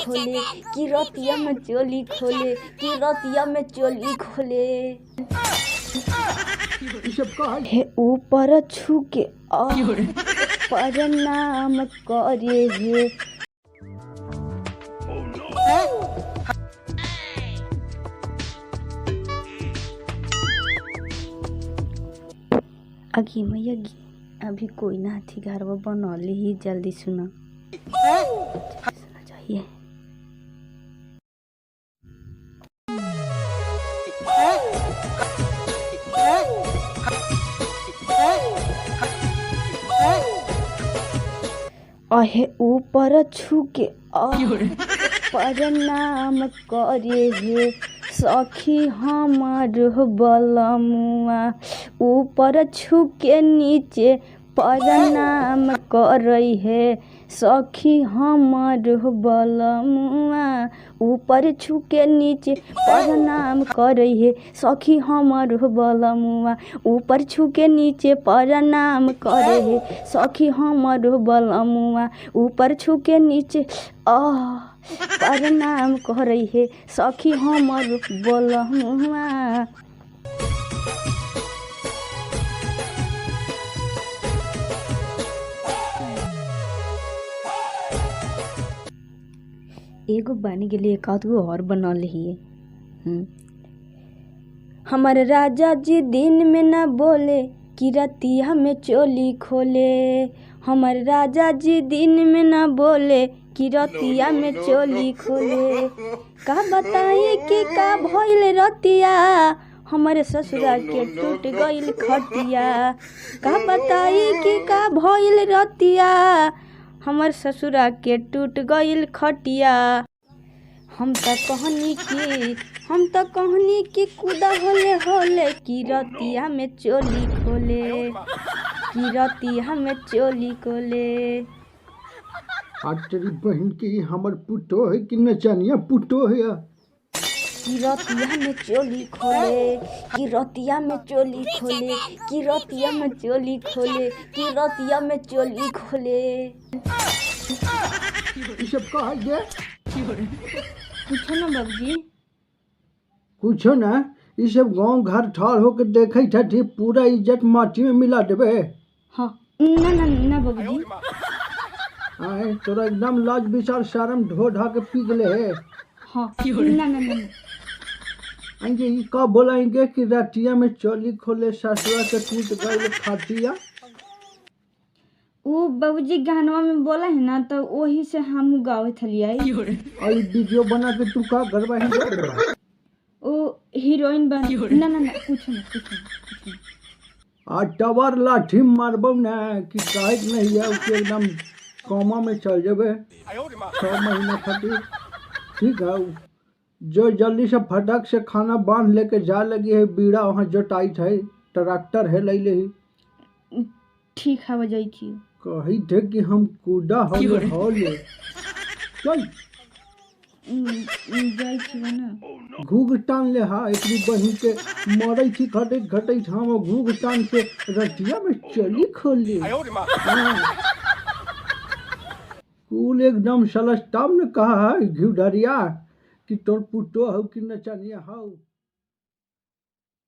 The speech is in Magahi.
खोले, कि रतिया में चोली खोले, कि रतिया में चोली खोले। ई सब का है? हे ऊपर छू के प्रणाम करे हे। अगी मैया गी, अभी कोई ना थी घरवा बनौली ही, जल्दी सुना सुना चाहिए। अहे ऊपर छू के प्रणाम करे हे सखी हमार बलमुआ, ऊपर छू के नीचे प्रणाम करे हे सखी हमार बलमुआ, ऊपर छू के नीचे प्रणाम करे हे सखी हमार बलमुआ, ऊपर छू के नीचे प्रणाम करे हे सखी हमार बलमुआ, ऊपर छू के नीचे आह प्रणाम करे हे सखी हमर बलमुआ। एगो बन गेलै, एक आध गो और बनल हियै। हमर राजा जी दिन में न बोले, कि रतिया में चोली खोले। हमर राजा जी दिन में न बोले, कि रतिया में चोली खोले। का बताई कि का भइल रतिया, हमरे ससुरा के टूट गइल खटिया। का बताई कि का भइल रतिया, हमर ससुरा के टूट गइल खटिया। हम त कहनी कि, हम त कहनी कि कूदा होले होले, कि रतिया में चोली खोले, कि रतिया में चोली खोले। आ तेरी बहन की हमर पुतो है कि नचनिया पुतो है? कि रतिया में चोली खोले, कि रतिया में चोली खोले, कि रतिया में चोली खोले, कि रतिया में चोली खोले। ई सब का है गे? पूछो ना बाबूजी। कुछो ना, ई सब गांव घर ठाड़ होके देखै छथि, पूरा इज्जत माटी में मिला देबे। हाँ, ना ना ना बाबूजी। आए तोरा एकदम लाज विचार शर्म ढो ढा के पी गेले है। हाँ, ना ना ना। आएंगे ई का बोलाएंगे कि रतिया में चोली खोले ससुरा के टूट गइल खटिया? वो बाबूजी गानवा में बोला है ना, तो वही से हम गावत हलियै। और ई वीडियो बना के तू का करबा है? वो हीरोइन बन, ना ना ना, कुछ ना कुछ ना कुछ ना। आ टवर लाठी मारबौ ना कि काहे नहीं है, उसे एकदम कोमा में चल जेबे 6 महीना खातिर। ठीक है, जो जल्दी से फटक से खाना बांध लेके जा लगी है, बीड़ा वहाँ जोताई है, ट्रैक्टर है ले ले। ठीक है, बजाई थी। कही थे कि हम कूदा होले होले चल जाइ छी ना। घूघ टान ले हा, एकरी बहिन के मरै छी घटैत घटैत हम घूघ टान के रतिया में चली खोली। हाँ। कुल एकदम सलस्ताम ने कहा है घिउडरिया कि तोर पुतो हौ कि नचनिया हौ।